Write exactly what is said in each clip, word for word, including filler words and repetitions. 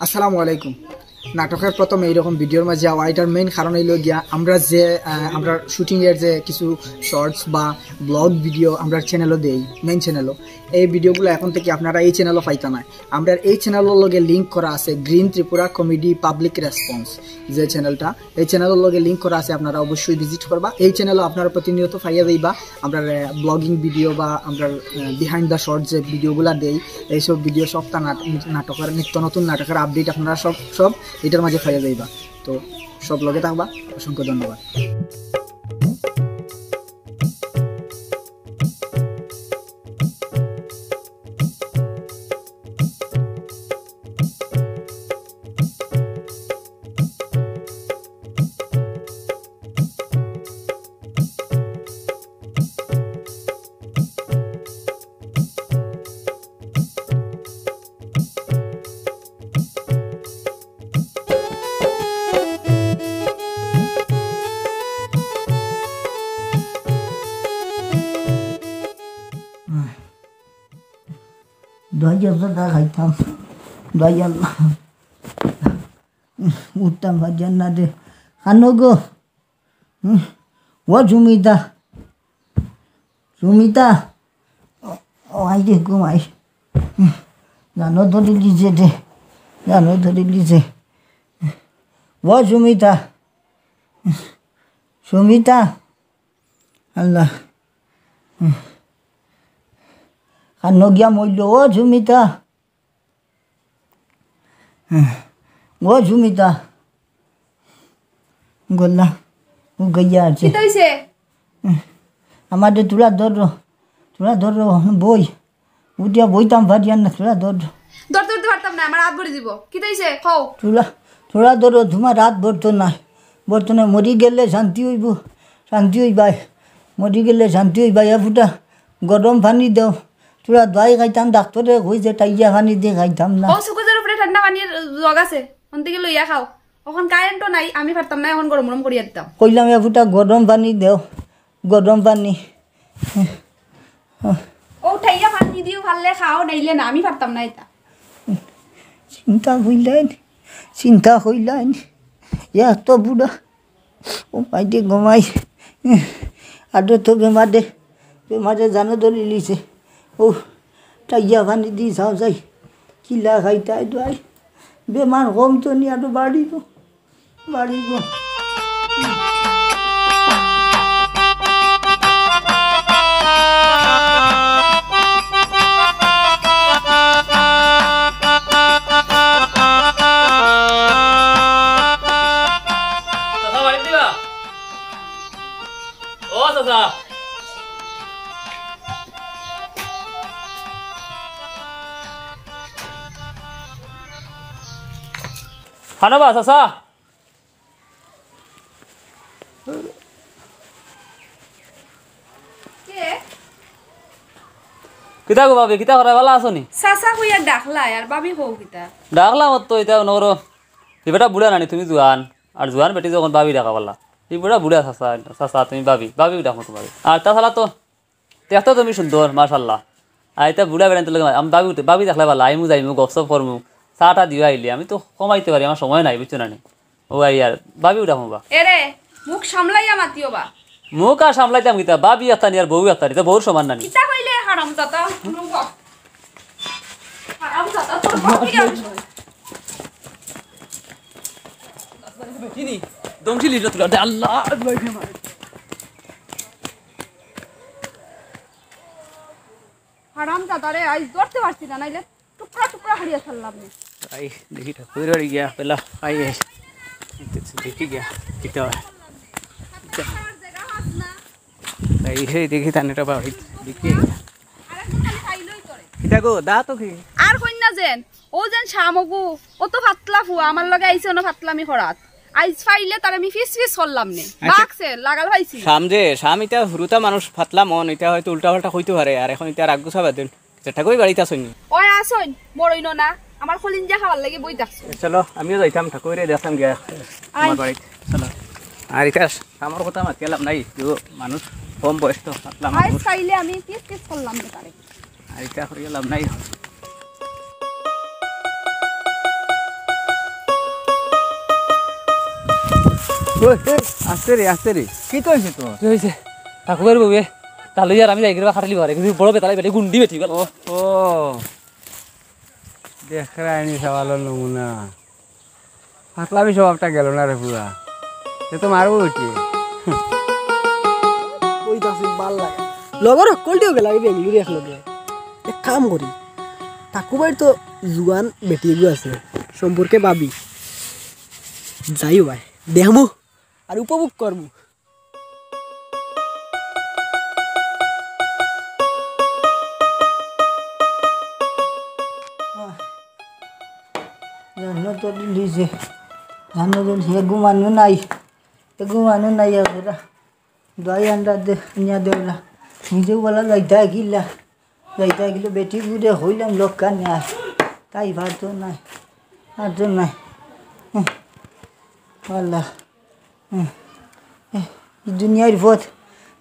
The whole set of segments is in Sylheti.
আসসালামু আলাইকুম। নাটকের প্রথম এইরকম ভিডিওর মাঝে আওয়া, এটার মেইন কারণ হইল গিয়া আমরা যে, আহ, আমরা শুটিং এর যে কিছু শর্টস বা ব্লগ ভিডিও আমরা চ্যানেলও দেই, মেইন চ্যানেলও, এই ভিডিওগুলো এখন থেকে আপনারা এই চ্যানেলও পাইতা না। আমরা এই চ্যানেলের লগে লিংক করা আছে গ্রিন ত্রিপুরা কমেডি পাবলিক রেসপন্স, যে চ্যানেলটা, এই চ্যানেলের লগে লিংক করা আছে, আপনারা অবশ্যই ভিজিট করবা। এই চ্যানেলও আপনারা প্রতিনিয়ত পাইয়া যাইবা আমরা ব্লগিং ভিডিও বা আমরা বিহাইন্ড দ্য শর্ট যে ভিডিওগুলা দেই, এইসব ভিডিও সবটা নাট-, নাটকের নিত্য নতুন নাটকের আপডেট আপনারা সব সব এটার মাঝে পাইয়া যাইবা। তো সব লগে থাকবা, অসংখ্য ধন্যবাদ। দোয়াইয়া দাদা খাইতাম, দোয়াইয়া না। উঠতাম পারতাম না রে। কানো গো? হুম? ও সুমিতা, সুমিতা, ও, ও আই রে ঘুমাই। জানো ধরে লিজে দে, জানো ধরে লিজে। ও সুমিতা, সুমিতা, আল্লাহ। কানো গিয়া মইল, ও সুমিতা। ও সুমিতা, গল্লা, ও গইয়া আছে। কিতা অইছে? আমারে তুলা ধরো, তুলা ধরো, বই। উঠিয়া বইতাম পারিয়ার না, তুলা ধরো। ধরতে ধরতে পারতাম না, আমার হাত ভরি দিব। কিতা অইছে? কও। তুলা, তুলা ধরো, তোমার হাত ভরতো না, ভরতো না। মরি গেলে শান্তি অইব, শান্তি অইবায়। মরি গেলে শান্তি অইবায়। এ ফুটা গরম পানি দেও। তুলা দোয়াই খাইতাম, ডাক্তরে কইছে টাইয়া পানি দি খাইতাম না। ও সুকুজের উপরে ঠান্ডা পানির জগ আছে, অন থেকে লইয়া খাও। অখন কারেন্টও নাই, আমি পারতাম না, অখন গরম গরম করিয়া দিতাম। কইলাম, এ ফুটা গরম পানি দেও, গরম পানি। ও ঠাইয়া পানি দিও, পারলে খাও, নাইলে না, আমি পারতাম না ইতা। চিন্তা কইলাইন, চিন্তা কইলাইন, এত বুড়া, ও মাই দে গো মাই, আরো তো বেমারে, বেমারে জানো ধরি লিছে। ও টাইয়া পানি দি চাও যাই, কিলা খাইতায় দোয়াই, বেমার কমতো নি, আরো বাড়িব, বাড়িব। চাচা, বাড়িত দিবা? ও চাচা। খানো বা, চাচা? কে? কিতা গো ভাবি, কিতা করা, ভালা আছো নি? চাচা কইয়া ডাকলা, আর ভাবি কও কিতা? ডাকলাম তো, ইতা মনো করো, ই বেটা বুড়া নানি, তুমি জুয়ান, আর জুয়ান বেটি যখন ভাবি ডাকা পারলা, ই বেটা বুড়া চাচা, চাচা তুমি ভাবি, ভাবি ডাকো তোমারে। আর তাছাড়া তো দেখতে তুমি সুন্দর, মাশাআল্লাহ। আর ইতা বুড়া বেটাইন্তর লগে আমি ভাবি উঠে, ভাবি দেখলে ভালা, আইমু যাইমু, গপসপ করমু, চা টা দিও আইলে, আমি তো কমাইতে পারি, আমার সময় নাই, বুঝছো না নি? ও আই আর, ভাবি উঠা হবা। এরে, মুখ সামলাইয়া মাতিও বা। মুখ আর সামলাইতাম কিতা, ভাবি একটানি আর বউ একটানি, তো বউর সমান নানি। কিতা কইলে হারামজাদা, হুনো বা। হারামজাদা, তোর বাপ কি আর চিনি, দমশিলি যত গাড়ি, আল্লাহ, আল্লাহ, কে মারে। হারামজাদারে, আইজ ধরতে পারছি না, নাইলে টুকরা টুকরা হারিয়া ছাড়লাম নে। আই, দেখি ঠাকুর বাড়ি গিয়া, পেলা, আই, আই। দেখি গিয়া, কিতা হয়। আই, হে, দেখি তানে এটা বাবা, দেখি। আরেকটা খালি খাইলই করে। কিতা গো, দা তো কি? আর কইন না যেন, ও যেন শামগু, ও তো ফাতলা ফুয়া, আমার লগে আইছে অনো ফাতলামি করাত। আইজ ফাইলে তার আমি ফিস ফিস করলাম নে। আচ্ছা। বাকছে, লাগাল পাইছি। শাম যে, শাম ইতা হুরুতা মানুষ ফাতলা মন, ইতা হয়তো উল্টা পাল্টা কইতে পারে, আর এখন ইতা রাগ গুছা বাদ দেন। আচ্ছা, ঠাকুর বাড়িত আছইন নি? ওই আছইন, বড়ইন না, আমার কলিঞ্জা খাওয়ার লাগি বই থাকছে। চলো, আমিও যাইতাম ঠাকুরে দেখতাম গিয়া আই। আমার বাড়িত। চলো। আর ইতা আমার কথা মাতিয়া লাভ নাই, যে মানুষ কম বয়স তো, ফাতলা আইজ মানুষ। খাইলে আমি কিস কিস করলাম নে তারে। আর ইতা করিয়া লাভ নাই। ওই, ওই, আস্তে রে, আস্তে রে। কিতা অইছে তোর? কিতা অইছে? ঠাকুরবাড়ির বউয়ে তালই আর আমি যাইগিরি বা খাটালি বারে, কিন্তু বড় বেতালাই বেটি গুন্ডি বেটি গেল। ও, ও। দেখরায়নি সওয়ালর নমুনা। ফাতলামি স্বভাবটা গেল না রে পুরা। সে তো মারবো বেটি। ওই তো আছে, বাল লাগে। লগর হক্কলটিও গেলা, এই বেঙ্গলুরু একলগে। এক কাম করি, ঠাকুরবাড়িত তো জুয়ান বেটি এগু আছে, সম্পর্কে ভাবি। যাইও ভাই, দেখমু আর উপভোগ করমু। জানো তো দিলি যে, জানো তো সে ঘুমানো নাই, এ ঘুমানো নাই আর ওরা। দোয়াই আন্ডা দে, নিয়া দে ওরা। নিজেও বলা যাইতা কিলা, যাইতা কিলো বেটি গুড়ে হইলাম লোক কানে আর। তাই পারতো নাই, পারতো নাই। হুম। আল্লাহ। হুম। এ, দুনিয়ার পথ,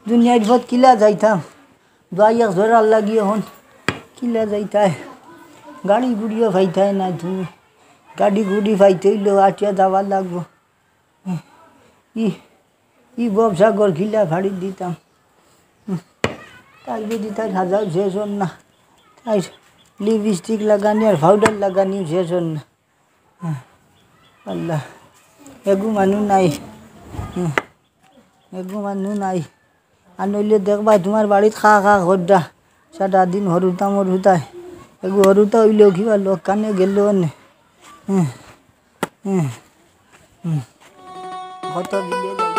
দুনিয়ার পথ কিলা যাইতাম? দোয়াই এক জোরার লাগি অখন। কিলা যাইতায়? গাড়ি গুড়িও পাইতায় না তুমি। গাড়ি গুড়ি পাইতে অইলেও আটিয়া যাওয়া লাগবো। হুম। ই, ই ব্যবসা ঘর কিলা ফাড়ি দিতাম। হুম। তাই যদি তাই সাজাও শেষ অর না। তাই লিপস্টিক লাগানি আর পাউডার লাগানি শেষ অর না। আল্লাহ, এগু মানু নাই। হুম, এগু মানু নাই। আর নইলে দেখবায় তুমার বাড়িত খা খা খরডা। সারা দিন হরুতা মরুতায়। এগু হরুতা অইলেও কিবা লোক কানে গেল অনে। হুম, হুম, হুম। কত বিলে যাই।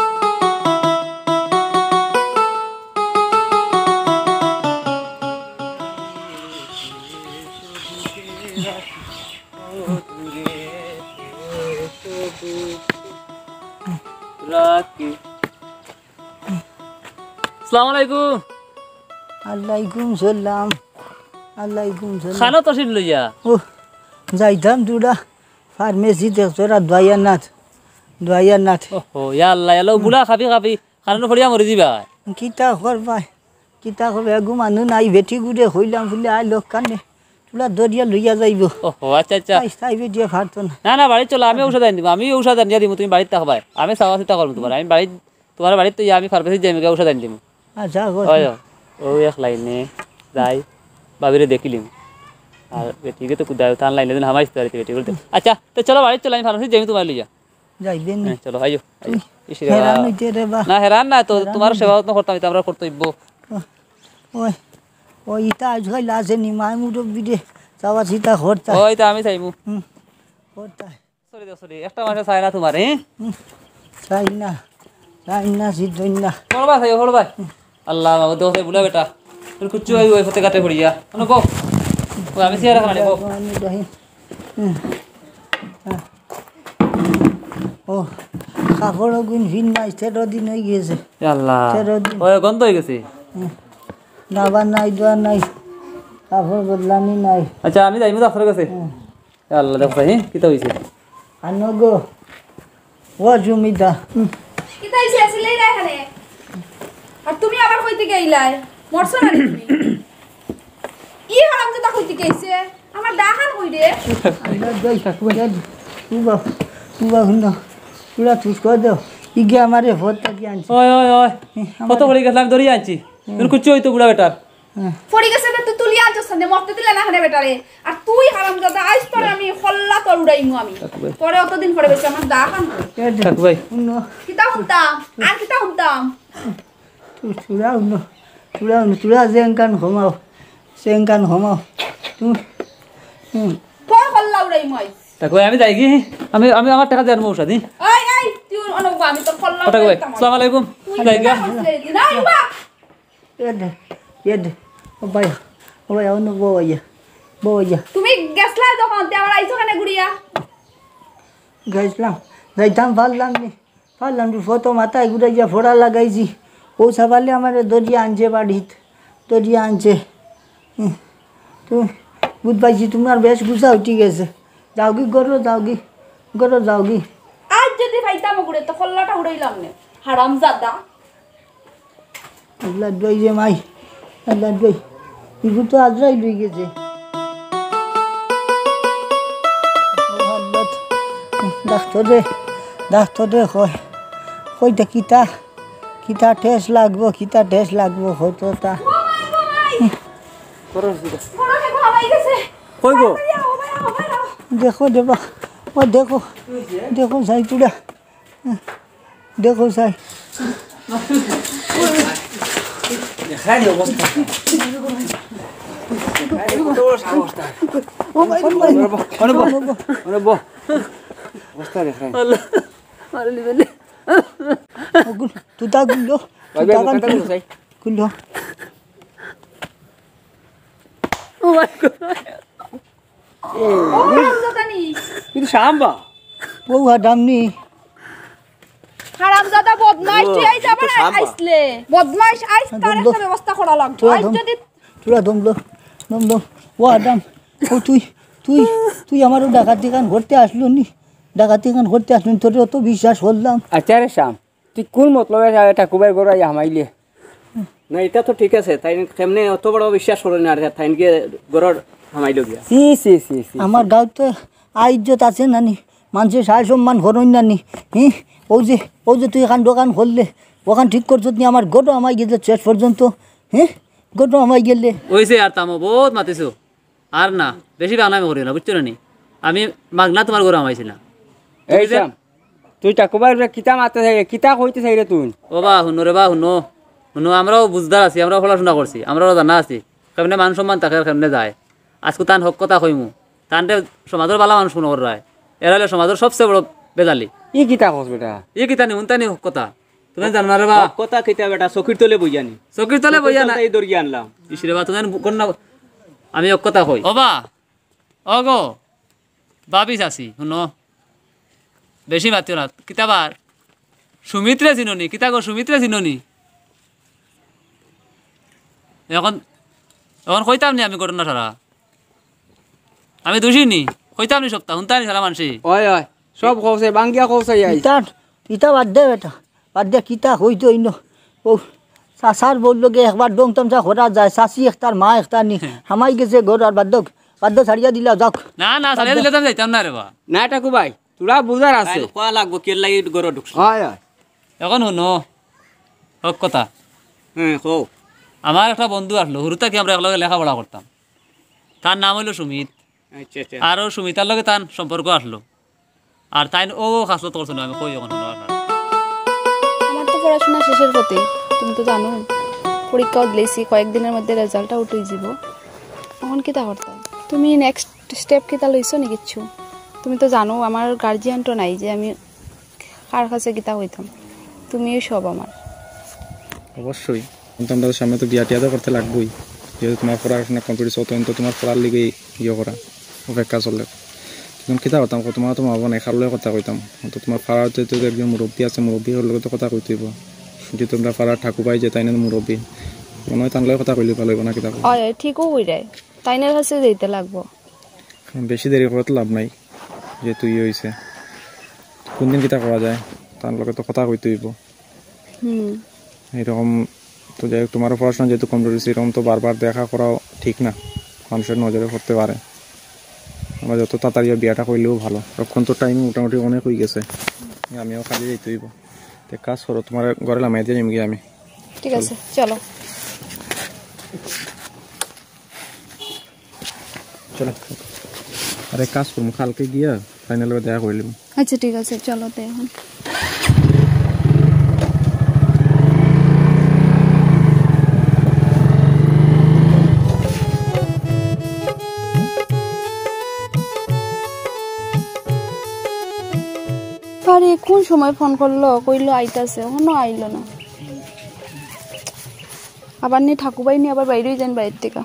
রাখি। আসসালামু আলাইকুম। আলাইকুম সালাম। আলাইকুম সালাম। খানো তশরিফ লইয়া। ও, যাইতাম দুরা ফার্মেসি দেখছো রা দোয়াইয়ার নাথ। দোয়াইয়ার নাথ। ওহো, ইয়া আল্লাহ, ইয়া আল্লাহ, বুলা খাবি খাবি। খানো পড়িয়া মরি যিবা। কিতা করবায়? কিতা করবায়? এগু মানু নাই, বেটি গুড়ে হইলাম বুলে আয় লোক কানে। তুলা দরিয়া লইয়া যাইবো। ওহো, আচ্ছা, আচ্ছা। তাই, তাই বেটিয়ে পারতো না। না, না, বাড়িত চলো, আমি ঔষধ আনি দিমু। আমি ঔষধ আনিয়া দিমু, তুমি বাড়িত থাকবায়। আমি চাওয়া চিতা করমু তুমার। আমি বাড়িত, তুমার বাড়িত তো ইয়া, আমি ফার্মেসিত যাইমু, গিয়া ঔষধ আনি দিমু। আচ্ছা, গো। ওই, ওই এক লাইনে যাই, ভাবিরে দেখিলিমু। আর বেটিরে তো কুদায়, তার লাইনে দিন হামাইতে পারিতে বেটি বলতে। আচ্ছা, তো চলো বাড়িত চলো, আমি ফার্মেসিত যাইমু তুমার লইয়া। যাইবে নি? হ্যাঁ, চলো, আইও, আইও। তুই ইস রে হেরান বাবা। অইতে রে বা। না, হেরান না তো, হেরান তুমার অইতে। সেবা যত্ন করতাম, ইতা আমরা করতে অইবো। ও, ওই, ওই, ইতা আজকাল আছে নি, মাই মুরব্বি রে, চাওয়া চিতা করতা। ওই তো আমি চাইমু। হুম, করতা। সরি দে, সরি, একটা মাসে চায় না তুমার, হ্যাঁ? হুম, চাই না, চাই না, সিদ্ধই না। পড়বা, চাইও, পড়বা। আল্লাহ, বাবা, দেখো, বুলা বেটা। তোর কুচ্ছু অই, অই, ফতে কাটে পড়িয়া। মানে, বউ। ও, আমি চেয়ার খানে, বউ। হুম। ও, কাপড় গুন ভিন নাই, তেরো দিন অই গেছে। এ আল্লাহ। তেরো দিন। ও, গন্ধ অই গেছে। হুম। নাবা নাই, দোয়া নাই। কাপড় বদলানি নাই। আচ্ছা, আমি যাইমু ডাক্তারর কাছে। হুম। এ আল্লাহ, দেখো, হে, কিতা অইছে? আনো গো। ও জুমিদা। হুম। কিতা অইছে? আছিলেই না এখানে। আর তুমি আবার কইতে গেলায়? মরছো না নি তুমি? ই হারামজাদা কইতে গেছে? আমার দাহান কই রে? আল্লাহ, যাই, যাই। উবা, উবা, হুনো। পুরা তুস করে দাও। ইগে আমারে ভোট থাকি আনছে। ওই, ওই, ওই। এ, কত আমারে পড়ি গেছিলাম, ধরিয়া আনছি। হুম। তোর কুচ্ছু অইতো বুড়া বেটার। হ্যাঁ। পড়ি গেছে না, তুই তুলিয়া আনছস না, মরতে দিলে না হানে বেটারে। আর তুই হারামজাদা, আইজ তোর আমি কল্লা তোর উড়াইমু আমি। থাক ভাই। তোরে অতদিন পরে বেশি আমার দাহান কই। এ দে। থাক ভাই। হুনো। কিতা হুনতাম? আর কিতা হুনতাম? তুই চূড়া হুনো, চূড়া হুনো, চূড়া যেনখান ঘুমাও, সেনখান ঘুমাও। তুমি, হুম। তোর কল্লা উড়াইমু আইজ। থাক ভাই, আমি যাইগি, আমি, আমি আমার টেকা দিয়া আনমু ঔষধ, হি? এই, এই, তুই অনো বা, আমি তোর কল্লা উড়াইতাম। আসসালামু আলাইকুম। তুই যাইগি। কিতা করছিস? না, ইবা। এ দে, এ দে। ও ভাই, ও ভাই, অনো বও আইয়া, বও আইয়া। তুমি গেছলা যখন, তে আবার আইছো কেনে ঘুরিয়া? গেছলাম, যাইতাম পারলাম নি। পারলাম নি, ফটো মাথায় ঘুরাইয়া ফোড়া লাগাইছি। ও সাবালে আমারে ধরিয়া আনছে বাড়িত, ধরিয়া আনছে। হুম, তুমি বুঝ পাইছি, তুমার বেশ গুছা উঠি গেছে। যাওগি, ঘরো যাওগি, ঘরো যাওগি। আইজ যদি পাইতাম ওগুরে, তো কল্লাটা উড়াইলাম নে, হারামজাদা। আল্লাহ দোয়াই রে মাই, আল্লাহ দোয়াই। ইগু তো আজরাইল অই গেছে। ও আল্লাহ, ডাক্তারে, ডাক্তারে কয়, কই দে কিতা, কিতা টেস্ট লাগবো, কিতা টেস্ট লাগবো, হয়তো তা। কই গো? দেখো দেবা, ও দেখো, দেখো যাই পুরা। দেখো চাই। দেখাই দে অবস্থা। দেখাই দে কত বড় সাহস তার। ও ভাই, ও ভাই। ওরে বো, ওরে বো, ওরে বো। অবস্থা দেখাই। আল্লাহ, মারলি বেলে। ওগুলো, তুই তা গুলো, ভাই, তুই ভাই, তা মুখটা গুলো। গুলো চাই। গুলো। ও ভাই। হারামজাদা নি। কিন্তু শাম্বা। বউ হারাম নি। হারামজাদা বদমাইশ, ও, তুই আইজ আবার তো শাম্বা। আইসলে। বদমাইশ আইজ তার একটা ব্যবস্থা করা লাগবো। আইজ যদি তোরা দম লো, দম লো। ও আদম, ও তুই, তুই, তুই আমার ও ডাকাতি কান করতে আসলো নি। ডাকাতি কান করতে আসলো নি, তোর অত বিশ্বাস করলাম। আচ্ছা রে শাম, তুই কোন মতলবে ঠা-, ঠাকুরবাড়ির ঘরো আইয়া হামাইলে? না, ইটা তো ঠিক আছে। তাইন কেমনে অত বড় বিশ্বাস করইন না, আর তাইন গিয়া ঘরো হামাইলো গিয়া। ছি, ছি, ছি, ছি, আমার ছি। গাঁওত তো আইজ্জত আছে না নি? মানষে সায় সম্মান করইন না নি? হি? অউ যে, অউ যে তুই এখান দোকান খুললে, অখান ঠিক করছত নি? আমার ঘরো হামাই গেছে শেষ পর্যন্ত। হি? ঘরো হামাই গেলে। অইছে আর থামো, বউত মাতিছো। আর না, বেশি বানামি করিও না, বুঝছো না নি? আমি মাগনা তুমার ঘরো হামাইছি না। এই তুমি যে শাম, তুই ঠাকুরবাড়ির উপরে কিতা মারতে চাইরে, কিতা কইতে চাইরে তুই? ও বা, হুনো রে বা, হুনো। হুনো, আমরাও বুঝদার আছি, আমরাও পড়াশুনা করছি, আমরাও জানা আছি। কেমনে মান সম্মান থাকে আর কেমনে যায়। আইজকু তান হক কথা কইমু। তানরে সমাজর বালা মানুষ মনো কররায়। এরা অইলে সমাজর সবচে বড় বেজালি। ই কিতা কস বেটা? ই কিতা নি, হুনতা নি হক কথা। তুমি জানো না রে বা? হক কথা কিতা বেটা, চকির তলে বইয়া নি। চকির তলে বইয়া না। এই দরিয়া আনলাম। ইস রে বা, তুমি জানো কোন না, আমি হক কথা কই। ও বা, ও গো, ভাবি চাচি, হুনো। বেশি মাতিও না। কিতা বার? সুমিতরে চিনো নি? কিতা গো, সুমিতরে চিনো নি? এখন, এখন কইতাম নি আমি ঘটনা সারা? আমি দুষী নি? কইতাম নি সবতা? হুনতা নি সারা মানষে? অয়, অয়। সব কওছে, বাঙ্গিয়া কওছে আইজ। ইতা, ইতা বাদ দে বেটা। বাদ দে, কিতা কইতো ইনো? ও, চাচার বউর লগে একবার ডং তামশা করা যায়, চাচি একটার, মা একটার নি। হ্যাঁ। হামাই গেছে ঘরো, আর বাদ দেও, বাদ দেও, ছাড়িয়া দিলাও, যাউক। না, না, ছাড়িয়া দিলে তো আমি যাইতাম না রে বা। না, ঠাকু ভাই, তোরা বুঝার আছে। তাইন কওয়া লাগবো, কিয়ের লাগি ঘরো ঢুকছে। অয়, অয়। এখন হুনো, হক কথা। হ্যাঁ, কও। আমার একটা বন্ধু আসলো, হুরু থাকি আমরা একলগে লেখাপড়া করতাম। তার নাম অইলো সুমিত। আচ্ছা, আচ্ছা। আর ও সুমিতার লগে তান সম্পর্ক আসলো। আর তাইন ও খাসলত করছে না, আমি কই এখন হুনো আপনার। আমার তো পড়াশোনা শেষের পথে, তুমি তো জানো। পরীক্ষাও দিলাইছি, কয়েকদিনের মধ্যে রেজাল্টটা আউট অই যিবো। এখন কিতা করতাম? তুমি নেক্সট স্টেপ কিতা লইছো নি কিচ্ছু? তুমি তো জানো আমার গার্জিয়ান তো নাই যে আমি কার কাছে কিতা কইতাম, তুমিই সব আমার। অবশ্যই। কিন্তু আমরা তো সামনে তো বিয়া টিয়া তো করতে লাগবোই, যেহেতু তোমার পড়াশোনা কমপ্লিট হতো, তো তোমার পড়ার লিগে ইয়ে করা, অপেক্ষা চলে। তখন কিতা করতাম, তোমার তো মা বাবা নাই, কার লগে কথা কইতাম? তো তোমার পাড়ার তো একজন মুরব্বী আছে, মুরব্বী হলে তো কথা কইতে হইব। যেহেতু আমরা পাড়ার ঠাকুর ভাই যে তাইন মুরব্বী, মনে হয় তান লগে কথা কইলে ভালো হইব না কিতা কও? অয়, অয়, ঠিকও কইরায়, তাইনের কাছে যাইতে লাগবো। বেশি দেরি করে তো লাভ নাই, যেহেতু ইয়ে হইছে। কোন দিন কিতা করা যায়, তার লগে তো কথা কইতে হইব। হুম। এরকম তো যাই হোক, তোমারও পড়াশোনা যেহেতু কমজোর হইছে, এরকম তো বারবার দেখা করাও ঠিক না, মানুষের নজরে পড়তে পারে। আমরা যত তাড়াতাড়ি বিয়াটা করলেও ভালো, এখন তো টাইম মোটামুটি অনেক হয়ে গেছে, আমিও কাজে যাইতে হইব। তো এক কাজ করো, তোমার ঘরে লামাই দিয়ে যাইমু গিয়া আমি। ঠিক আছে, চলো। চলো। আরে কাজ করবো, কালকে গিয়া ফাইনাল দেখা করিলিম। আচ্ছা, ঠিক আছে, চলো তে এখন। আরে কোন সময় ফোন করলো, কইলো আইতাছে, এখনো আইলো না। আবার নি ঠাকুবাই নি আবার বাইরে যান বাইরে থেকে।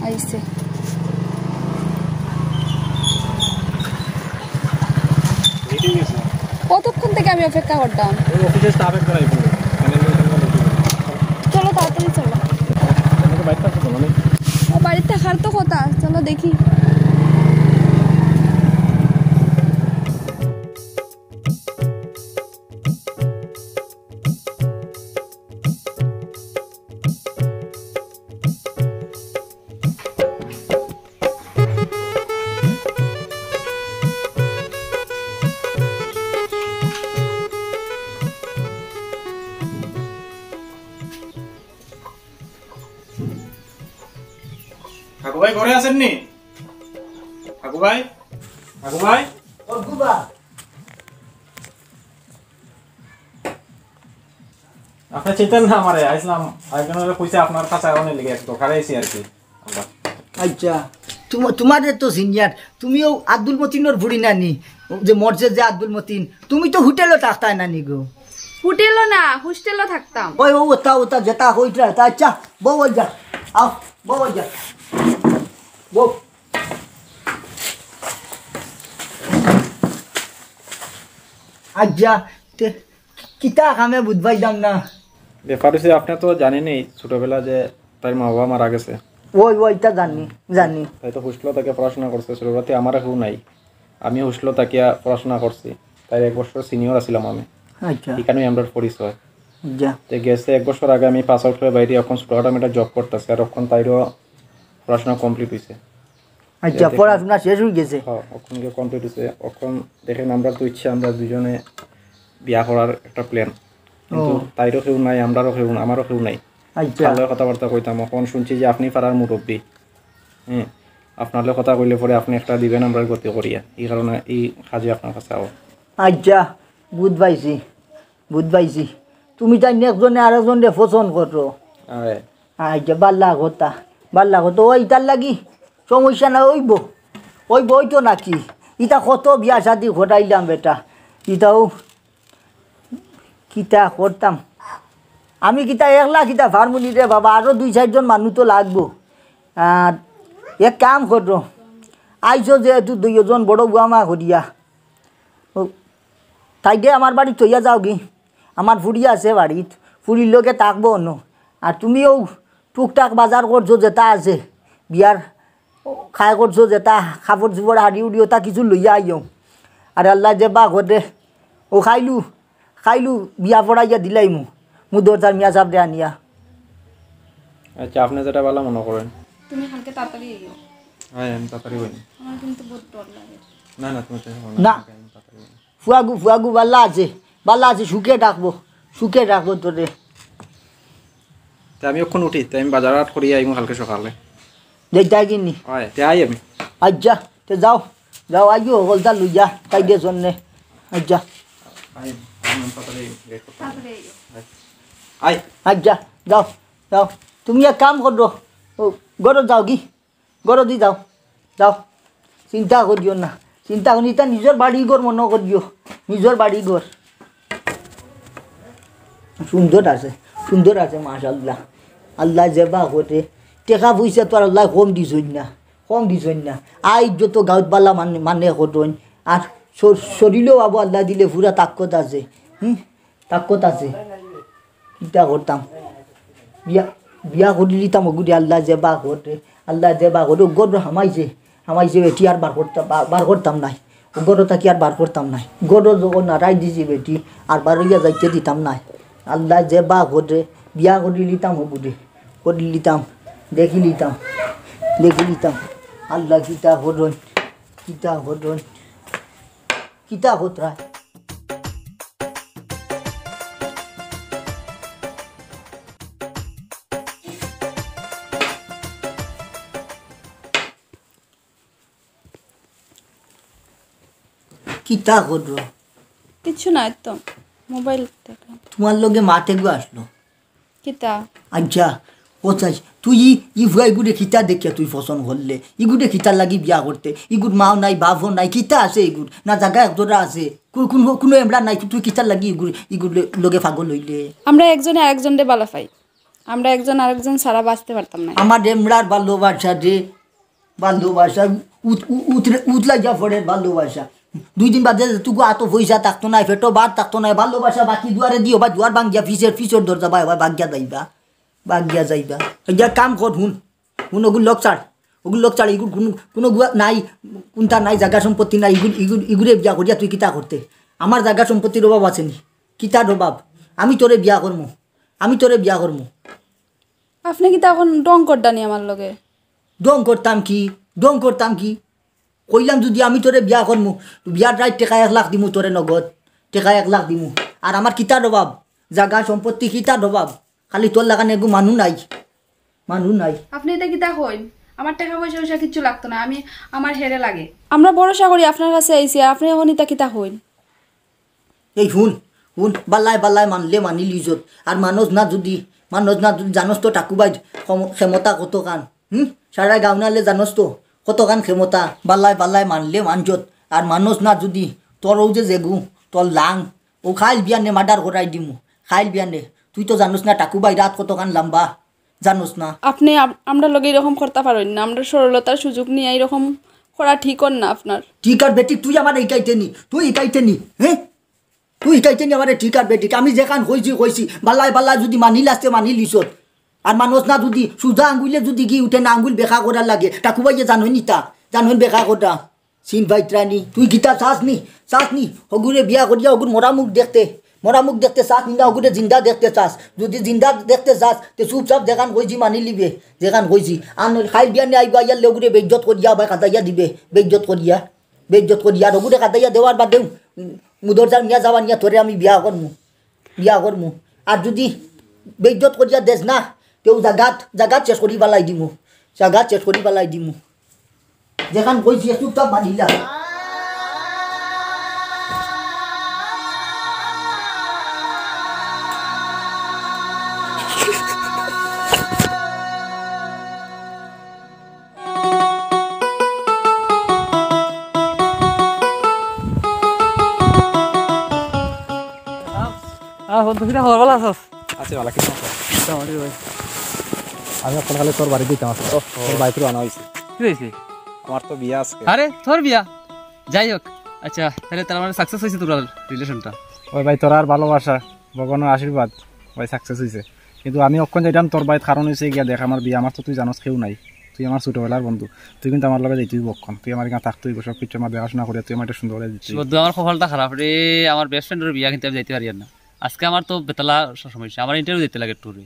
আইছে। কতক্ষণ থেকে আমি অপেক্ষা করতাম। ওই অফিসের স্টাফ একটা রাখবো। চলো, তাড়াতাড়ি চলো। আমাকে বাইক পাশে চলো, মানে। ও, বাড়িতে থাকার তো কথা। চলো, দেখি। ভাই ঘরে আছেন নি? হাগু ভাই, হাগু ভাই। ও গুবা। আপনে চিনতেন না আমারে? আইছলাম, একজনরে কইছে আপনার কাছে আওয়ানি লাগি, এক দরকারে আইছি আর কি। আচ্ছা, তুম-, তুমারে তো সিনিয়র, তুমিও আব্দুল মতিনর ফুড়ি নানি, যে মরছে যে আব্দুল মতিন, তুমি তো হোটেলো থাকতায় নানি গো। হোটেলো না, হোস্টেলো থাকতাম। ওই, ও, ওতা, ওতা, যেতা কইতরা, তা আচ্ছা, বউ ওই যা, আও, বউ ওই যা, বউ। আচ্ছা, তে, কিতা কামে বুঝবাইতাম না। ব্যাপার হইছে, আপনে তো জানেনই, ছোটবেলা যে তাইর মা বাবা মারা গেছে। ওই, ওই, ইতা জানি, জানি। তাই তো হোস্টেলো থাকিয়া পড়াশোনা করছে, ছোটবেলাতে আমারও কেউ নাই। আমি হোস্টেলো থাকিয়া পড়াশোনা করছি, তাইর এক বছর সিনিয়র আছিলাম আমি। আচ্ছা। এখানেই আমরার পরিচয়। যা। তে গেছে এক বছর আগে আমি পাস আউট হয়ে বাইরে এখন ছোটখাটো আমি একটা জব করতেছি, আর এখন তাইরও পড়াশোনা কমপ্লিট হইছে। আচ্ছা, এতে পড়াশোনা শেষ হয়ে গেছে? হ্যাঁ, এখন গিয়ে কমপ্লিট হইছে। এখন দেখেন, আমরা তো ইচ্ছে আমরা দুইজনে বিয়া করার একটা প্ল্যান, কিন্তু ও। তাইরও কেউ নাই, আমরারও কেউ, আমারও কেউ নাই। আচ্ছা। ভালো কথাবার্তা কইতাম। এখন শুনছি যে আপনি পাড়ার মুরব্বী, হ্যাঁ, আপনার লগে কথা কইলে পরে আপনি একটা দিবেন, আমরা গতি করিয়া, এই কারণে এই কাজে আপনার কাছে আওয়া। আচ্ছা, বুঝ পাইছি, বুঝ পাইছি। তুমি তাই একজনে আরেকজনরে পছন্দ করো। আরে। আচ্ছা, বালা কথা, বালা কথা। ওই তার লাগি সমস্যা না, অইবো, অইবো, অইতো নাকি? ইতা কত বিয়া শাদি ঘটাইলাম বেটা, ইতাও কিতা করতাম? আমি কিতা একলা কিতা পারমুনি রে বাবা, আরো দুই চাইরজন মানুষ তো লাগবো। আর এক কাম করো, আইছো যেহেতু দুইজন বড় বুয়া মা করিয়া, ও, তাইরে আমার বাড়িত থইয়া যাওগি, আমার ফুড়ি আছে বাড়িত, ফুড়ির লগে থাকবো অনো। আর তুমিও টুকটাক বাজার করছো যেটা আছে, বিয়ার খাই করছো যেটা, কাপড় চোপড় হাড়ি উড়ি ওটা কিছু লইয়া আইও। আর আল্লায় যে বা করে, ও খাইলু, খাইলু বিয়া পড়াইয়া দিলাইমু, মু দরজার মিয়া সাবরে আনিয়া। আচ্ছা, আপনি যেটা ভালো মনে করেন। তুমি কালকে তাড়াতাড়ি আইও। হ্যাঁ, আমি তাড়াতাড়ি বলি। আমার কিন্তু বহুত ডর লাগে। না, না, তুমি টেনশন করো না, না। আমি তাড়াতাড়ি বলি। ফুয়াগু, ফুয়াগু, বালা আছে, বালা আছে, সুখে ডাকবো, সুখে ডাকবো তোরে। তে আমি এখন উঠি, তে আমি বাজার হাট করিয়া আইমু কালকে সকালে। যাইতায় কিনি? হয়, তে আই আমি। আচ্ছা, তে যাও, যাও, আইও, হকলতা লইয়া, তাই দিয়ে জন্যে। আচ্ছা। আই, আমি তাড়াতাড়ি লেট করতাম। তাড়াতাড়ি আইও। আই। আই। আচ্ছা, যাও, যাও। তুমি এক কাম করো, ও, ঘরো যাওগি। ঘরো দি যাও, যাও। চিন্তা করিও না, চিন্তা করি, ইটা নিজর বাড়ি ঘর মনো করিও, নিজর বাড়ি ঘর। সুন্দর আছে, সুন্দর আছে, মাশাআল্লাহ। আল্লায় যে বা করে, টেকা পয়সা তো আর আল্লায় কম দিছইন না, কম দিছইন না। আইজ যত গাউত বালা মানে, মানে করইন, আর শর-, শরীরও বাবু আল্লায় দিলে পুরা তাকত আছে, হুম, তাকত আছে। কিতা করতাম? বিয়া, বিয়া করি লিতাম ওগুরে, আল্লায় যে বা করে, আল্লায় যে বা করে, ও ঘর হামাইছে, হামাইছে, বেটি আর বার করতাম, বা-, বার করতাম নায়। ও ঘর থাকি আর বার করতাম নায়। ঘর যখন নাড়াই দিছি বেটি, আর বার হইয়া যাইতে দিতাম নায়। আল্লায় যে বা করে, বিয়া করি লিতাম ওগুরে, করি লিতাম, দেখি লিতাম, দেখি লিতাম। আল্লায় কিতা করইন, কিতা করইন, কিতা কররা। কিতা করো? কিচ্ছু নাই তো, মোবাইল দেখলাম। তোমার লগে মাতে গো আসলো। কিতা? আচ্ছা, ও চাই, তুই ই, ই ফুয়া ইগুরে কিতা দেখিয়া তুই পছন্দ করলে? ইগুরে কিতার লাগি বিয়া করতে? ইগুর মাও নাই, বাপও নাই, কিতা আছে ইগুর? না জাগা একজোড়া আছে, কু-, কুনু, কুনু এমড়া নাই, তুই কিতার লাগি ইগুর, ইগুর ল-, লগে পাগল হইলে? আমরা একজনে আরেকজনরে বালা পাই, আমরা একজন আরেকজন ছাড়া বাঁচতে পারতাম না। আমার এমড়ার ভালোবাসা রে, ভালোবাসা, উত-, উ-, উতরে-, উতলা যা পড়ে ভালোবাসা। দুই দিন বাদে তুগু আতো পয়সা থাকতো না, পেটো ভাত থাকতো না, ভালোবাসা বাকি দুয়ারে দিও বা দুয়ার ভাঙ্গিয়া ফিসের, ফিসের দরজা বাই, বাই ভাঙ্গিয়া যাইবা, ভাঙ্গিয়া যাইবা। এই যে কাম কর, হুন, হুন, ওগুর লগ ছাড়, ওগুর লগ ছাড়, ইগুর কুনু, কুনু গুয়া নাই, কুনতা নাই, জাগা সম্পত্তি নাই, ইগুর, ইগুর, ইগুরে বিয়া করিয়া তুই কিতা করতে? আমার জাগা সম্পত্তির অভাব আছে নি? কিতার অভাব? আমি তোরে বিয়া করমু, আমি তোরে বিয়া করমু। আপনে কিতা এখন ঢং কররা নি আমার লগে? ঢং করতাম কি? ঢং করতাম কি? কইলাম যদি আমি তোরে বিয়া করমু, বিয়ার রাইত টেকা এক লাখ দিমু তোরে নগদ, টেকা এক লাখ দিমু। আর আমার কিতার অভাব? জাগা সম্পত্তি কিতার অভাব? খালি তোর লাখান এগু মানু নাই, মানু নাই। আপনে ইতা কিতা কইন? আমার টেকা পয়সা পয়সা কিচ্ছু লাগতো না, আমি, আমার হেরে লাগে। আমরা ভরসা করি আপনার কাছে আইছি, আর আপনি এখন ইতা কিতা কইন? এই হুন, হুন, বাল্লায় বাল্লায় মানলে মানিল ইজত, আর মানস না যুদি, মানস না যুদি, জানস তো টাকু ভাইর ক্ষম-, ক্ষমতা কতখান, হুম? সারা গাঁওনালে জানস তো কতখান ক্ষমতা, বাল্লায় বাল্লায় মানলে মানজত, আর মানস না যুদি, তোর অউ যে যেগু, তোর লাং, অউ খাইল বিয়ানে মার্ডার করাই দিমু, খাইল বিয়ানে। তুই তো জানস না টাকু ভাইর আত কতখান লাম্বা, জানোস না? আপনে আম-, আমরার লগে এরকম করতা পারইন না। আমরার সরলতার সুযোগ নিয়া এরকম করা ঠিক অর না আপনার। ঠিক আর বেঠিক তুই আমারে হিকাইতে নি, তুই হিকাইতে নি, হ্যাঁ? তুই হিকাইতে নি আমারে ঠিক আর বেঠিক। আমি যেখান কইছি, কইছি, বাল্লায় বাল্লায় যুদি মানিল আস্তে মানিল ইছত। আর মানস না যুদি সুজা আঙ্গুলে যুদি গি উঠে না, আঙ্গুল বেকা করার লাগে। টাকু ভাইয়ে জানইন ইতা, জানইন বেকা করা। সিন ভাই ত্রাণী, তুই কিতা চাস নি? চাস নি? হগুরে বিয়া করিয়া হগুর মরা মুখ দেখতে, মরা মুখ দেখতে চাস নি না হগুরে জিন্দা দেখতে চাস? যুদি জিন্দা দেখতে চাস, তে চুপচাপ যেখান কইছি মানি লিবে, যেখান কইছি। আর নইলে খাইল বিয়ানে আইবা, আইয়ার লে হগুরে বেইজ্জত করিয়া আবার কাদাইয়া দিবে, বেইজ্জত করিয়া, বেইজ্জত করিয়া। আর হগুরে কাদাইয়া দেওয়ার বাদেউ, উম, মুদরজার মিয়া যাওয়া নিয়া তোরে আমি বিয়া করমু, বিয়া করমু। আর যুদি বেইজ্জত করিয়া দেস না, তেউ জাগাত, জাগাত শেষ করি ফালাই দিমু, জাগাত শেষ করি ফালাই দিমু। যেখান কইছি চুপচাপ মানিলা। আহ, বন্ধু, কিতা খবর? ভালা আছস? আছি ভালা, কিতা খবর? মোটামুটি ভাই। আমি অখন খালি তোর বাড়িত যাইতাম আজকে। ওহো। তোর ভাইরে আনা অইছে। কিতা অইছে? আমার তো বিয়া আজকে। আরে, তোর বিয়া? যাই হোক, আচ্ছা, তাইলে তার মানে success অইছে তোর relationটা? ওই ভাই, তোর আর ভালোবাসা, ভগবানর আশীর্বাদ, ভাই, success অইছে। কিন্তু আমি অখন যাইতাম তোর বাড়িত, কারণ অইছে গিয়া, দেখ, আমার বিয়া, আমার তো তুই জানোস কেউ নাই, তুই আমার ছোটবেলার বন্ধু, তুই কিন্তু আমার লগে যাইতে অইবো অখন, তুই আমার এখানে থাকতে অইবো, সব কিছু আমার দেখাশোনা করিয়া তুই আমার একটা সুন্দর করে দিতে অইবো। বন্ধু, আমার কপালটা খারাপ রে, আমার best friendর বিয়া কিন্তু আমি যাইতে পারিয়ার না। আজকে আমার তো বেতালা স-, সমস্যা, আমার interview দিতে লাগে tourএ।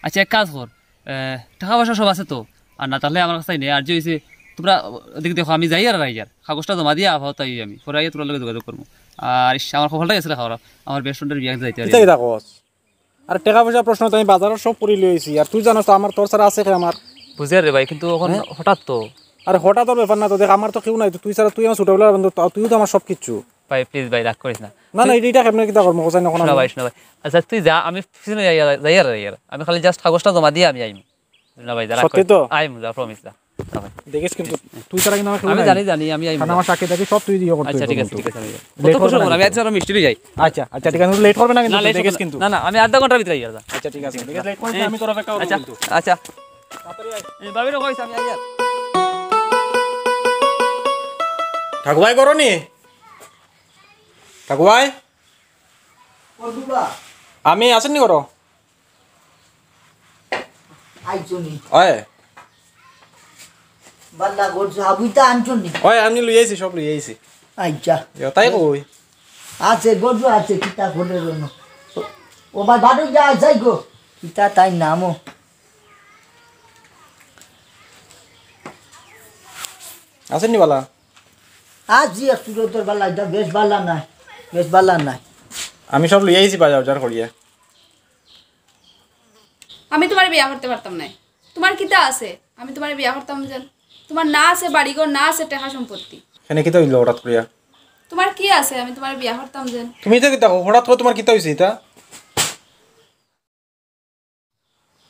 আচ্ছা, এক কাজ কর, এ, টেকা পয়সা সব আছে তো, আর না তাইলে আমার কাছে নাই, আর যে অইছে, তুমরা ওদিকে দেখো, আমি যাইয়ার আর আইয়ার, কাগজটা জমা দিয়া আপাতত আই আমি, পরে আইয়া তুমরার লগে যোগাযোগ করমু। আর ইস, আমার কপালটাই আছে রে খারাপ, আমার best friendর বিয়া কিন্তু যাইতে পারি কিতা না। কিতা কস? আর টেকা পয়সার প্রশ্ন তো আমি বাজারর সব করি লই আইছি। আর তুই জানোস তো আমার, তোর ছাড়া আছে কে আমার? বুঝিয়ার রে ভাই, কিন্তু অখন হ্যাঁ? হঠাৎ তো। আরে হঠাৎ অর ব্যাপার না তো, দেখ আমার তো কেউ নাই, তো তুই ছাড়া তুই আমার ছোটবেলার বন্ধু, তা-, তুইও তো আমার সব কিছু। ভাই, please ভাই, রাগ করিস না। না, না, তুই এটা, এটা কেমনে কিতা করবো, কোথায় না কোনো না আমি ভাই, শোনা ভাই। আচ্ছা, তুই যা, আমি পিছনে যাই, যাই আর, যাই আর। আমি খালি just কাগজটা জমা দিয়া আমি আইমু। না ভাই, যা, রাগ সত্যি করিস তো? না। আইমু, যা, promise, যা। যা ভাই। দেখিস কিন্তু, তুই ছাড়া কিন্তু আমার কেউ আমি নাই। জানি, জানি, আমি আইমু, কারণ যা। আমার সাক্ষী থাকি সব তুই দিয়ে করতে আচ্ছা, হইবে ঠিক আছে, কিন্তু। ঠিক আছে, আমি যাই। Late কত করবে খুশি না হবো, আমি কিন্তু। আজ আরো মিষ্টি লই যাই। আচ্ছা, আচ্ছা, ঠিক আছে, কিন্তু late করবে না কিন্তু, না, late দেখিস করবো না। কিন্তু। না, না, আমি আধা ঘন্টার ভিতরে আইয়ার, যা। আচ্ছা, ঠিক আছে, ঠিক আছে, late করিস না, আমি তোর অপেক্ষা করবো আচ্ছা, কিন্তু। আচ্ছা। তাড়াতাড়ি আয়। এ, ভাবিরে কইস আমি আইয়ার। ঠাকু ভাই, করো নি? ঠাকু ভাই? ও দুবা। আমি আছেন নি করো? আইছো নি? ওই। বাল্লা করছো, হাবুইতা আনছো নি? ওই, আমি লই আইছি, সব লই আইছি। আচ্ছা। ইয়ো, তাই কই? আছে, গরু আছে, কিতা করে রইনো? ও ভাই, বাড়ি যা, যাই গো। কিতা তাই নামও? আছেন নি বালা? আছি একটু তোর বালা, এটা বেশ বালা নাই, বেশ বালা নাই। আমি সব লই আইছি বাজার, বাজার করিয়া। আমি তুমারে বিয়া করতে পারতাম নায়। তুমার কিতা আছে? আমি তুমারে বিয়া করতাম যেন। তুমার না আছে বাড়িঘর, না আছে টেকা সম্পত্তি। কেনে কিতা অইলো হঠাৎ করিয়া? তুমার কি আছে? আমি তুমারে বিয়া করতাম যেন। তুমি ইতা কিতা কও? হঠাৎ করি তুমার কিতা অইছে ইতা?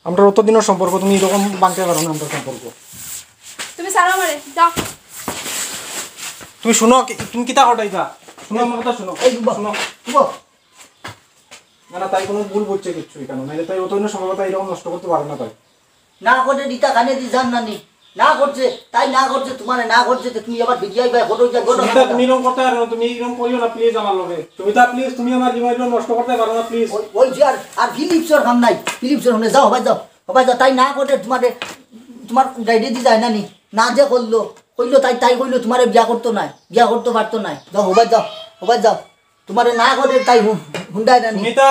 আমরার অত দিনর সম্পর্ক, তুমি ইরকম ভাঙতে পারো না আমরার সম্পর্ক। তুমি ছাড়ো আমারে, যাও। তুমি হুনো, কি-, তুমি কিতা করো ইতা? হুনো আমার কথা হুনো। এই, উবা, হুনো। উবা। না, না, তাই কুনু ভুল বুঝছে কিচ্ছু ইখানো। নাইলে তাই অত দিনর সম্পর্ক তাই ইরকম নষ্ট করতে পারে না তাই। না করে দিতা কানে দি জান না নি। না করছে, তাই না করছে, তুমারে না করছে, তে তুমি আবার ফিরিয়া আইবা, ঘটক যা ঘটক সুমিতা, তুমি ইরকম করতে পারো না, তুমি ইরকম করিও না, please, আমার লগে। সুমিতা, please, তুমি আমার জীবন ইরকম নষ্ট করতে পারো না, please। ওই, ওই যে আর, আর ফিলিপসর কাম নাই, ফিলিপসর কাম নাই, যাও, হবাই যাও, হবাই যাও, তাই না করে তুমারে, তুমার ডায়েরিত দি যায় না নি, না যে করলো, কইলো তাই, তাই কইলো তুমারে বিয়া করতো নায়, বিয়া করতো পারতো নায়, যাও, হবাই যাও, হবাই যাও, তুমারে না করে তাই হু-, হুন্ডায় না নি। সুমিতা।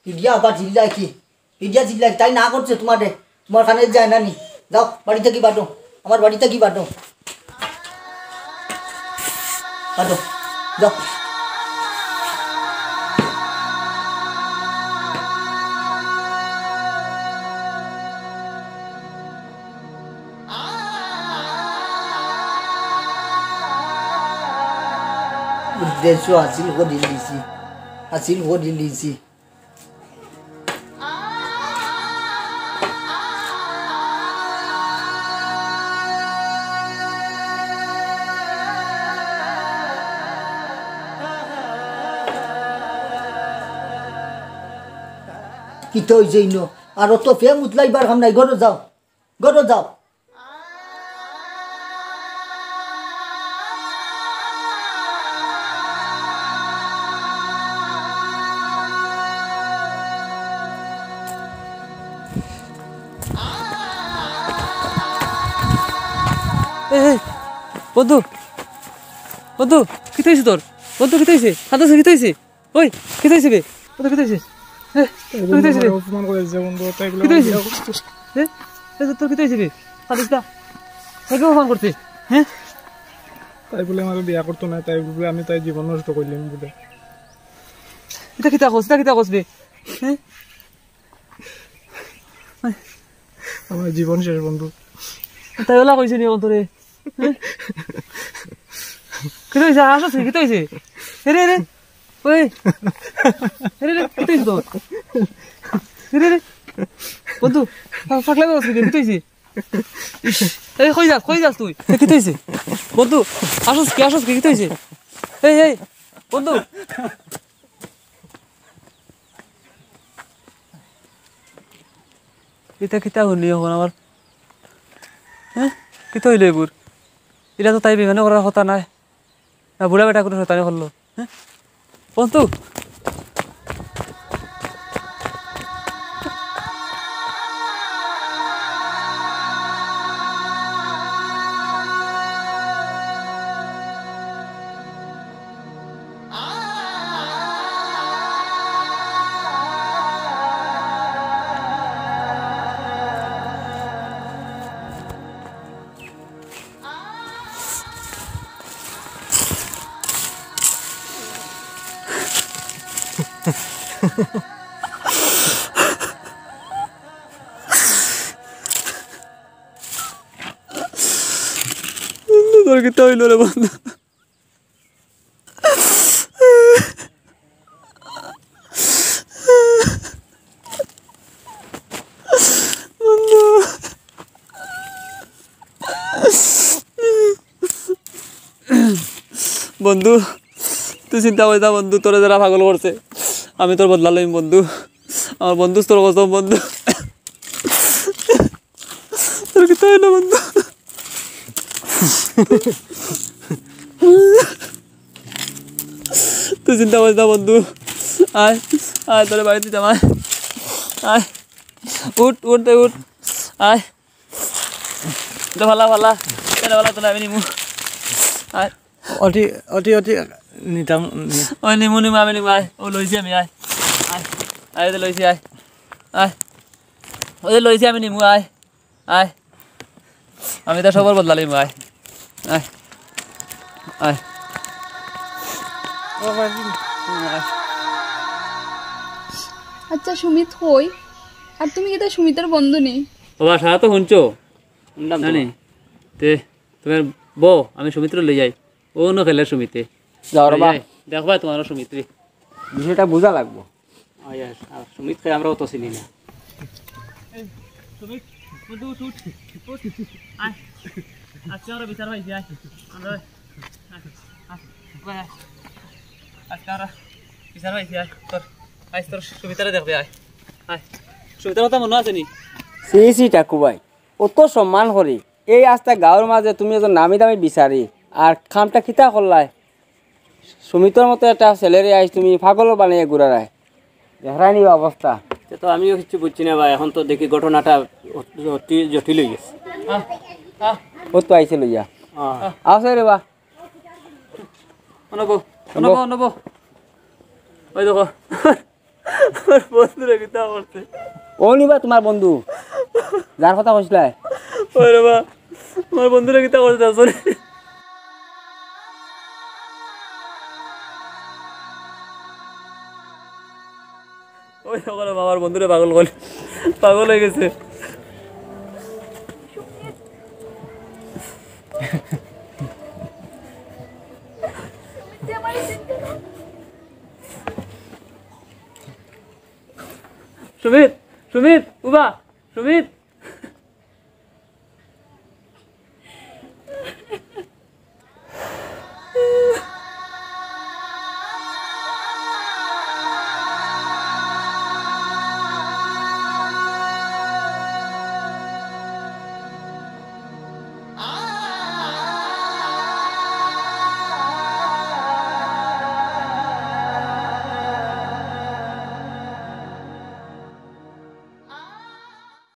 ফিরিয়া আবার চিল্লায় কি? ফিরিয়া চিল্লায় কি? তাই না করছে তুমারে? তুমার কানে যায় না নি? যাও, বাড়ি থাকি বাটো। আমার বাড়ি থাকি বাটো। বাটো। যাও। দেড়শো হাসিল করি লিছি, হাসিল করি লিছি। কিতা অইছে ইনো? আর অত ফেম উতলাইবার কাম নাই, ঘরো যাও, ঘরো যাও। এই, এই, বন্ধু, বন্ধু, কিতা অইছে তোর? বন্ধু, কিতা অইছে? কান্দছ কিতা অইছে? ওই, কিতা অইছে বে? বন্ধু, কিতা অইছে? এ, তোর কিতা অইছে বে? অপমান করেছে বন্ধু, তাই বলে কিতা অইছে? এ, এ, তোর কিতা অইছে বে? কান্দিস না। তাই কিতা অপমান করছে? হ্যাঁ? তাই বলে আমারে বিয়া করতো না, তাই বলে আমি তাই জীবন নষ্ট করলাম বলে। ইতা কিতা কস, ইতা কিতা কস বে? হ্যাঁ? আমার জীবন শেষ বন্ধু। তাই ওলা কইছে নি অন্তরে? হ্যাঁ? কিতা অইছে? হাসছ কিতা অইছে? এরে, এরে। ওই। এরে, এরে, কিতা অইছে তোর? এরে, এরে। বন্ধু, পা-, পাগলা অইছস কিতা? কিতা অইছে? এই, কই যাস, কই যাস তুই? এ, কিতা অইছে? বন্ধু, হাসছ কি, হাসছ কি, কিতা অইছে? এই, এই, বন্ধু। ইতা কিতা হুনি অখন আমার? হ্যাঁ? কিতা অইলো এগুর? ইলা তো তাই বেইমানি করার কথা নায়। না বুড়া বেটা কুনু শয়তানি করলো। হ্যাঁ? বন্ধু। বন্ধু, তোর কিতা অইলো রে বন্ধু? বন্ধু। বন্ধু, তুই চিন্তা করিস না বন্ধু, তোরে যারা পাগল করছে, আমি তোর বদলা লইম বন্ধু। আমার বন্ধু তোর কসম বন্ধু। তোর কিতা অইলো বন্ধু? তুই চিন্তা করিস না বন্ধু। আয়, আয়, তোরে বাড়িত দিতাম, আয়। আয়। উঠ, উঠ, তুই উঠ। আয়। তো ফালা, ফালা। কেন ফালা তো না, আমি নিমু। আয়। অটি, অটি, অটি নিতাম, নি- ওই নিমু, নিমু, আমি নিমু, আয়। ও লইছি আমি, আয়। আয়। আয়, তো লইছি, আয়। আয়। ওই যে লইছি আমি নিমু, আয়। আয়। আমি তো সবর বদলা লইমু, আয়। আয়। আয়। আচ্ছা, সুমিত কই? আর তুমি কিতা সুমিতর বন্ধু নি? ও বা, সারা তো হুনছো। হুনলাম তো। জানি। তে, তুমি বও, আমি সুমিতরে লই যাই। ও ন খেলে সুমিতে। যাও রে বা। লই যাই। দেখবা তোমার সুমিতরে। বিষয়টা বুঝা লাগবো। আয়, আয়, আয়, সুমিত কে আমরাও তো চিনি না। এই, সুমিত, বন্ধু, উঠ, উঠ, উঠ। আয়। আজকে আমরা বিচার পাইছি, আয়। আমরা, আয়, আয়, আয়। আজকে আমরা বিচার পাইছি, আয়। তোর, আয়, তোর সুমিতারে দেখবে, আয়। আয়। সুমিতার কথা মনো আছে নি? ছি, ছি, টাকু ভাই, অত সম্মান করি, এই আস্তা গাঁওর মাঝে তুমি একজন নামি দামি বিচারি, আর কামটা কিতা করলায়? সুমিতর মতো একটা ছেলেরে আইজ তুমি পাগল বানাইয়া ঘুরারায়। দেখরায় নি অবস্থা। তে তো আমিও কিচ্ছু বুঝছি না ভাই, এখন তো দেখি ঘটনাটা অতি জটিল হয়ে গেছে। আহ, আহ। ও তো আইছে লইয়া। আহ। আছে রে বা। অনো বও, অনো বও, অনো বও। ওই দেখো। আমার বন্ধুরে কিতা করছে? ও নি বা তোমার বন্ধু, যার কথা কইছিলায়। ওরে বা, আমার বন্ধুরে কিতা করছে, sorry। ওই দেখো রে বা, আমার বন্ধুরে পাগল করে, পাগল হয়ে গেছে। সুমিত, সুমিত, উবা, সুমিত।